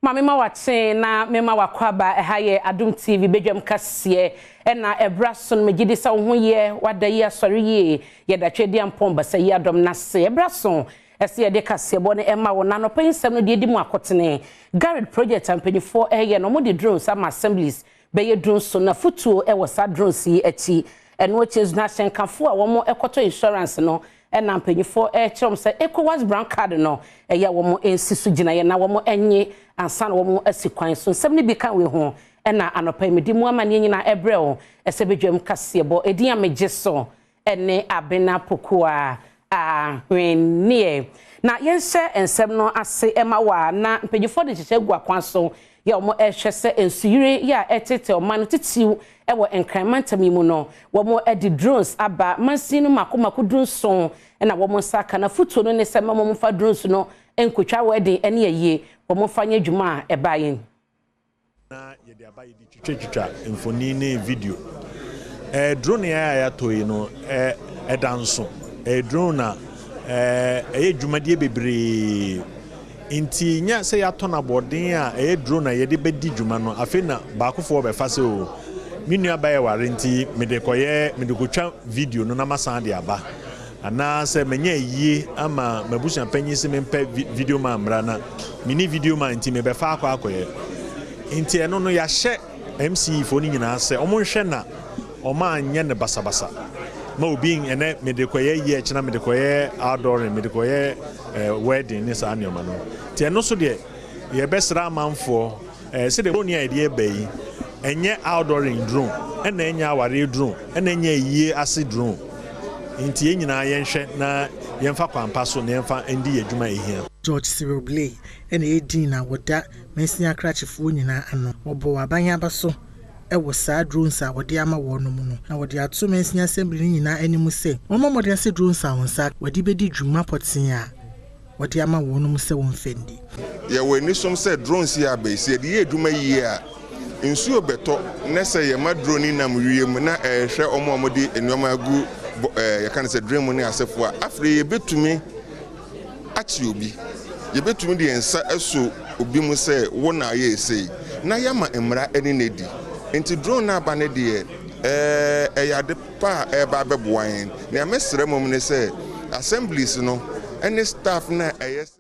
Maame ma wakye na mema wakɔ aba. Ɛha yɛ Adom TV badwam kaseɛ, ɛna ɛbra so no megye di sɛ wo ho yɛ, wada yi asɔre yie. Yɛda Twɛdi Ampɔn basa yi adɔm n'ase. Ɛbra so ɛsɛ yɛde kaseɛbɔ no ɛma wo. Na anɔpa yi nsɛm no deɛ di mu akɔtene, GARID project a mpanyinfoɔ ɛyɛ no, wɔde drones ama assemblies bɛyɛ 17 na fotuo ɛwɔ saa drones yi akyi. Ɛno akyi nso na ahyɛnkafoɔ a wɔn ɛkɔtɔ insurance no, ɛna mpanyinfoɔ ɛrekyerɛ wɔn sɛ ECOWAS brown card no ɛyɛ wɔn nsi so gyinaeɛ na wɔn nye ansa na wɔn asi kwan so. Nsɛm no bi ka wei ho, ɛna anɔpa yi mede mu amanneɛ nyinaa ɛbrɛ wo. Ɛsɛ badwam kaseɛbɔ ɛdin a megye so ɛne Abena Pokoa Ahwenneɛ. Na yɛnhyɛ nsɛm no ase ɛma wɔ a, na mpanyinfoɔ de hyehyɛ gu akwan so yɛ wɔn ɛhwɛ sɛ nsuyire yɛ a ɛtete ɔman no titiw ɛwɔ Nkran mantam yi mu no, wɔn de drones aba mansin no mako mako 17, ɛna wɔn nsa aka. Na fotuo no ne sɛ mma wɔn mfa drones no nkotwa wedding ɛne ayie, wɔn mfa nyɛ adwuma a ɛbaa yɛn. Na yɛde aba, yɛde twitwatwitwa mfonin ne video. Drone a yɛatɔ yi no, ɛda nso ɛyɛ drone a ɛyɛ dwumadie bebree, nti nyɛ sɛ yɛatɔ no abɔden a ɛyɛ drone a yɛde bɛdi dwuma no. Afei na baakofoɔ bɛfa sɛ, o me nua ba yɛ ware, nti mede kɔyɛ, mede kɔtwa video no na masan de aba, anaasɛ manya yie ama m'abusuapanyin sɛ mempɛ video man mmra na mene video man, nti mebɛfa akɔyɛ. Nti ɛno no yɛahyɛ MCE foɔ no nyinaa sɛ ɔmo nhwɛ na ɔmo anyɛ no basabasa ma obi ɛnɛ mede kɔyɛ yie, ɛkyena mede kɔyɛ outdooring, mede kɔyɛ wedding ne saa nneɛma no. Nti ɛno so deɛ, yɛbɛsrɛ amanfoɔ sɛdeɛ drone a yɛde ɛba yi, ɛnyɛ outdooring drone, ɛna ɛnyɛ awareɛ drone, ɛna ɛnyɛ yie ase drone. Nti yɛn nyinaa yɛnhwɛ na yɛmfa kwan so na yɛmfa ndi yɛ adwuma ehia. George Cyril Blay ɛna ɛdin na wɔda mansin akrakyefoɔ nyinaa ano. Wɔbɔ aban aba so ɛwɔ saa drones a wɔde ama wɔn no mu no, na wɔde ato mansin assembly no nyinaa anim sɛ wɔn mmɔden ase drones a wɔn nsa wɔde bɛdi dwuma pɔtee a wɔde ama wɔn mu sɛ wɔn mfɛ ndi. Yɛwɔ anisom sɛ drones yi aba yi, sɛ yɛde yɛ adwuma yie a, nsuo bɛtɔ na sɛ yɛma drone yi nam wiem na ɛrehwɛ ɔmo a wɔde nneɛma agu yɛka no sɛ drain mu ne asɛfoɔ a, afei yɛbɛtumi akye obi, yɛbɛtumi de yɛn nsa aso obi mu sɛ wo na ayɛ esei, na yɛama mmara ne n'adi. Nti drone no aba no deɛ, ɛyɛ ade pa a ɛreba abɛboa yɛn. Nea mɛsrɛ mmom ne sɛ assemblies no ne staff no a ɛyɛ sɛ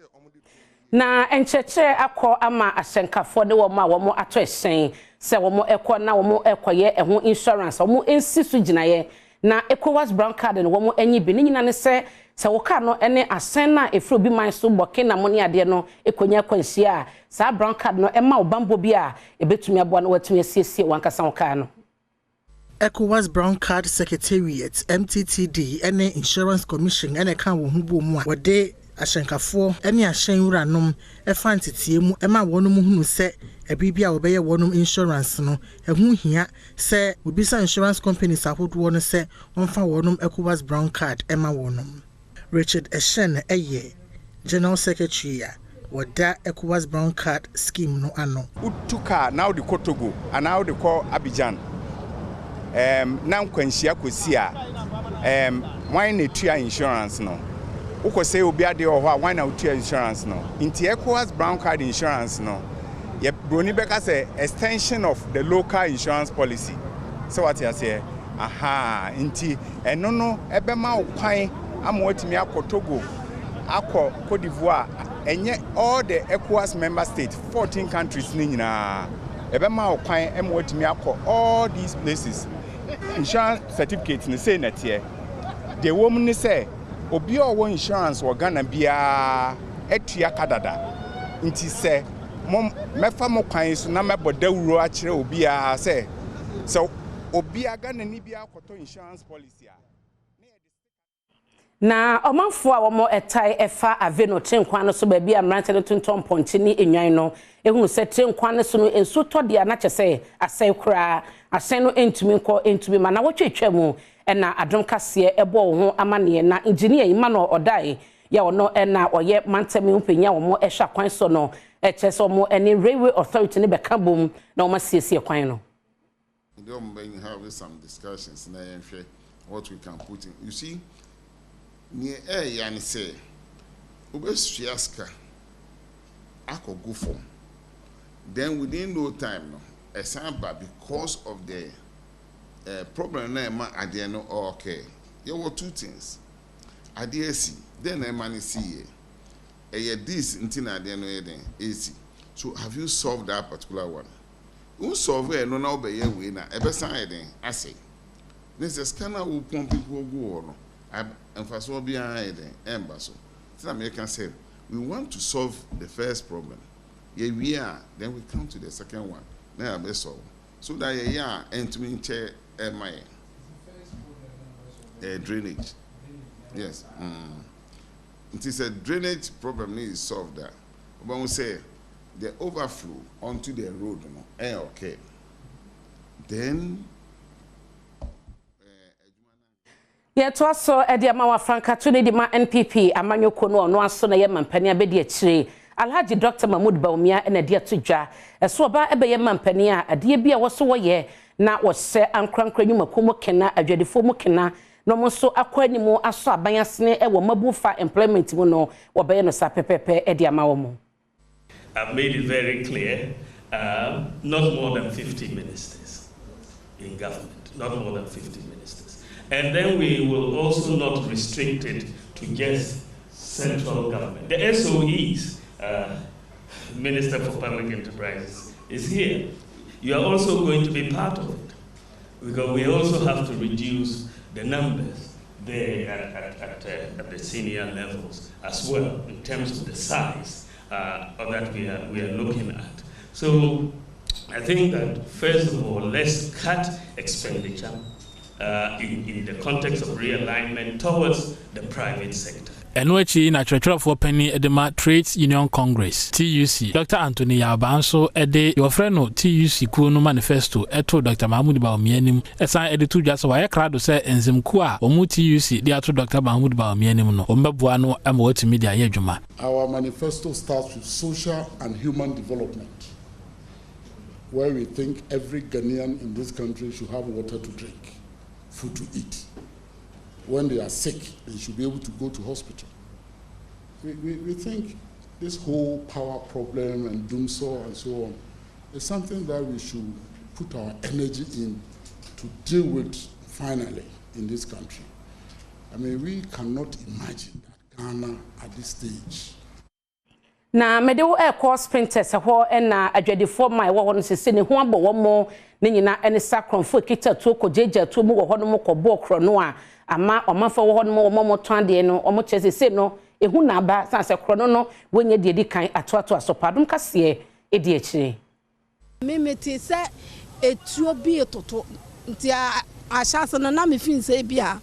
Na nkyerɛkyerɛ akɔ ama ahyɛnkafoɔ ne wɔn a wɔn atɔ ɛhyɛn sɛ wɔn ɛkɔ na wɔn ɛkɔyɛ ɛho insurance, wɔn nsi so gyinaeɛ na ECOWAS brown card no wɔn anyi bi. Ne nyinaa ne sɛ wɔ kaa no ne asɛn no a ɛfiri obi man so Burkina mo ne adeɛ no ɛkɔnya akwanhyia a, saa brown card no ɛma wo bambɔ bi a ɛbɛtumi aboa no watumi asiesie wankasa wo kaa no. ECOWAS Brown Card Secretariat, MTTD ne Insurance Commission ɛna ɛka wɔn ho bɔ mu a wɔde ahyɛnkafoɔ ne ahyɛn wuranom ɛfa nteteɛ mu ɛma wɔn mu hunu sɛ ɛbere bi a wɔbɛyɛ wɔn insurance no, ɛho hia sɛ wɔbisa insurance companies ahodoɔ no sɛ wɔmfa wɔn ECOWAS Brown Card ɛma wɔn. Richard Eshen ɛyɛ General Secretary a wɔda ECOWAS Brown Card Scheme no ano. Wotu kaa na wode kɔ Togo anaa wode kɔ Abidjan na nkwanhyia kɔsi a, wan na etua insurance no? Wokɔ sɛ obi adeɛ wɔ hɔ a, wan na wotua insurance no? Nti ECOWAS Brown Card insurance no, yɛ broni bɛka sɛ extension of the local insurance policy, sɛ wate aseɛ aha. Nti ɛno no ɛbɛma wo kwan ama watumi akɔ Togo, akɔ Cote d'Ivoire, ɛnyɛ all the ECOWAS member states, 14 countries ne nyinaa. Ɛbɛma wo kwan ama watumi akɔ all these places. Insurance certificate ne sei na ɛteɛ. Deɛ ɛwɔ mu ne sɛ obi a ɔwɔ insurance wɔ Ghana biara atua ka dada, nti sɛ mo mɛfa mo kwan so na mɛbɔ dawuro akyerɛ obiara sɛ obiara Ghana ni biara kɔtɔ insurance policy a. Na ɔmanfoɔ a wɔn ɛtae ɛfa Aveno train kwan no so, baabi a mmeranteɛ no tontɔn mpɔnkye ne nnwan no, ehunu sɛ train kwan no so no nsuo tɔ deɛ, anakyɛ sɛ asɛe koraa, ahyɛn no ntumi nkɔ ntumi ma. Na wɔtwetwa mu ɛna Adom Kaseɛ ɛbɔ wɔn ho amanneɛ na Engineer Emmanuel Ɔdae yɛ ɔno ɛna ɔyɛ mantam mpanyin a wɔn ɛhwɛ akwan so no, ɛkyerɛ sɛ wɔn ɛne Railway Authority no bɛka bom na wɔn asiesie kwan no. Them been having some discussions na yɛnhwɛ what we can put in. You see, nea ɛyɛ ne sɛ wobɛsua sika akɔgu fam. Then within no time no, ɛsan ba because of the problem na ɛma adeɛ no okay. Yɛwɔ two things. Adeɛ asi, then na ɛma no si yɛ. Ɛyɛ this nti na adeɛ no yɛ den esi. So have you solved that particular one? Wo solve ɛno na wobɛyɛ wei na ɛbɛsan yɛ den asɛe. Ne sɛ sika no a wo pump kɔ gu hɔ no, mfasoɔ biara yɛ den ɛmba so. Nti na meka sɛ we want to solve the first problem. Yɛwie a, then we come to the second one na yɛabɛ solve so that yɛyɛ a ɛntumi nkyɛ ɛma yɛ. Drainage. Yes. Nti sɛ drainage problem no is solved a, wobɛhu sɛ the overflow onto the road no ɛyɛ okay. Then Yɛtoa so de ama wafrankato ne de ma NPP amanyɔkuo no, ɔno aso na yɛ mampanin abɛdi akyire, Alhaji Dr Mahmood Bawumia, na de ato dwa ɛso ɔba ɛbɛyɛ mampanin a, adeɛ bi a wɔso wɔyɛ na wɔhyɛ ankorankora nnwumakuo mu kena, adwadifoɔ mu kena, na wɔn nso akɔ anim asɔ aban asene ɛwɔ mabufa employment mu no, wɔbɛyɛ no saa pɛpɛɛpɛ de ama wɔn. I've made it very clear, not more than 50 ministers in government, not more than 50 ministers. And then we will also not restrict it to just central government. The SOEs, Minister for Public Enterprises is here. You are also going to be part of it, because we also have to reduce the numbers there at the senior levels as well, in terms of the size that we are looking at. So I think that first of all, let's cut expenditure in the context of realignment towards the private sector. Ɛno akyi na kyerɛkyerɛfoɔ panyin de ma Trades Union Congress, TUC, Dr Anthony Yaw Baah nso de wɔfrɛ no TUC kuo no manifesto ɛto Dr Mahmood Bawumia anim, ɛsan de to dwa sɛ wɔayɛ krado sɛ nsɛmkuo a wɔn TUC de ato Dr Mahmood Bawumia anim no, wɔn bɛboa no ma wɔatumi de ayɛ adwuma. Our manifesto starts with social and human development, where we think every Ghanaian in this country should have water to drink, food to eat. When they are sick, they should be able to go to hospital. We think this whole power problem and dumsor and so on is something that we should put our energy in to deal with finally in this country. I mean, we cannot imagine that Ghana at this stage Na mede wo ɛkɔ Spintex hɔ, ɛna adwadifoɔ ma ɛwɔ hɔ no sese ne ho abɔ wɔn mo ne nyinaa ɛne sa korɔmfo ekita tuo kɔgyegya tuo mu wɔ hɔ nom kɔbɔɔ korɔ no a ama ɔmanfoɔ wɔ hɔ nom, wɔn a wɔtɔn adeɛ no, wɔn kyerɛ sese no ehu n'aba san sɛ korɔ no no wɔnyɛ deɛ di kan atoatoa so paadum kaseɛ edi akyire. Mímí ti sɛ etuo bi etoto, nti ahyase no na mi fi nse bi a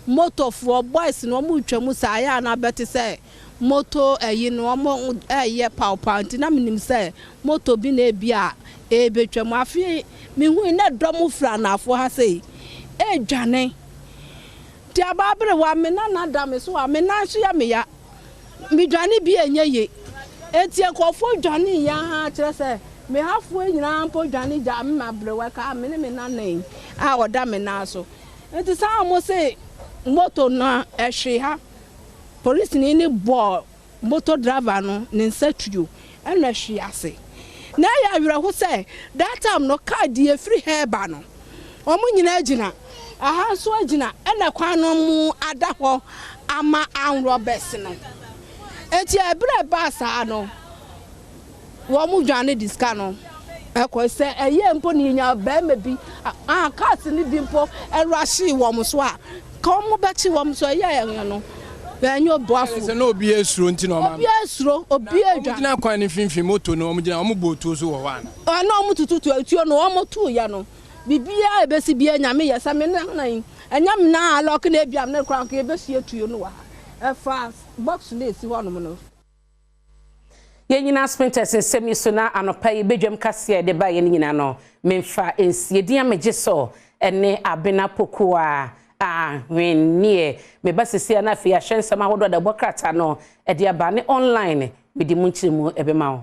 motofoɔ boys no wɔn retwa mu saa ayɛ a na bɛte sɛ moto ɛyi no wɔn ɛyɛ pawpaw, nti na mi nim sɛ moto bi na ebi a ebetwa mu. Afei mihu ne dɔm fira anafoɔ ha sɛ edwane, nti abaabere wa me nana da me so a me nan so yɛ me ya, me dwane bi enye ye, eti nkurɔfoɔ dwane ya ha kyerɛ sɛ me hafoɔ nyinaa mpo dwane gya me ma berewa ka me ne me nana yi a ɔda me nan so. Nti saa mo se moto no ɛhwe ha, polisini ne bɔɔ moto driver no ne nsa tuo ɛna ɛhwe ase. Na ɛyɛ awerɛho sɛ that time no, kaa deɛ efiri ha ɛba no, wɔn nyinaa gyina aha nso gyina, ɛna kwan no mu ada hɔ ama anrɔbɛs no. Eti ɛbrɛ baa saa no, wɔn dwane di sika no ɛkɔ sɛ ɛyɛ mpo ne nya bɛrima bi a cars ne bi mpo ɛrahye wɔn so a ka wɔn bɛkye wɔn so. Ɛyɛ ɛyɛ no ɛnyɛ obuafo. Sɛ na obi esuro nti na ɔma obi esuro, obi edwa. Ɔmo gyina kwan ne mfimfini, moto no ɔmo gyina, ɔmo bɔ otuo so wɔ hɔ ana? Ɛna ɔmo tututu etuo no ɔmo tu yɛ no, biribiara ebesi bia Nyame yɛ sɛ me nan yi ɛnyɛ me nan alɔke na ebi am ne kora nka ebesi etuo no wɔ ha, ɛfa box na esi hɔnom no. Yɛn nyinaa Spintex nsɛm yi so na anɔpa yi bedwam kaseɛ de ba yɛn nyinaa no, memfa nsie din a megye so ɛne Abena Pokuo Ahwenneɛ. Meba sisi a na afei ahyɛ nsɛm ahodoɔ da bɔ krataa no ɛde aba ne online mede mu nkyerɛmu ɛbɛma wo.